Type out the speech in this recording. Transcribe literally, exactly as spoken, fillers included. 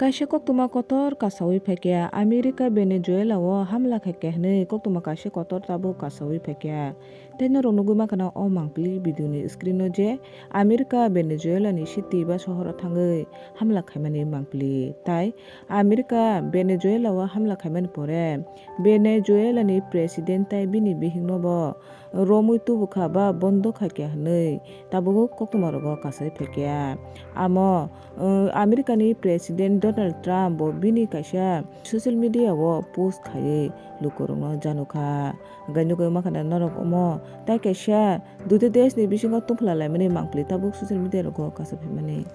Kaisa koktwma kotor kasawi phaikha, America Venezuela o hamla khaikha hwnwi koktwma kaisa kotor tabuk kasawi phaikha. Tei norok nugwi mankha o mangpili video ni screen o je America Venezuela ni city ba sohor o thangwi hamla khaimani mangpili. Tai America Venezuela o hamla khaimani pore Venezuela ni president tai bini bihikno bo romwi tubukha ba bondo khaikha hwnwi tabuk koktwma rogo kasai phaikha. Amo, uh, America ni president Donald Trump bo bini kaisa social media o post khaiwi lukurokno janukha. Hwnkhe nugwi mankha norok omo tai kaisa duti desh ni bisingo tongphla laimani mangpili tabuk social media rogo kasai phaimani.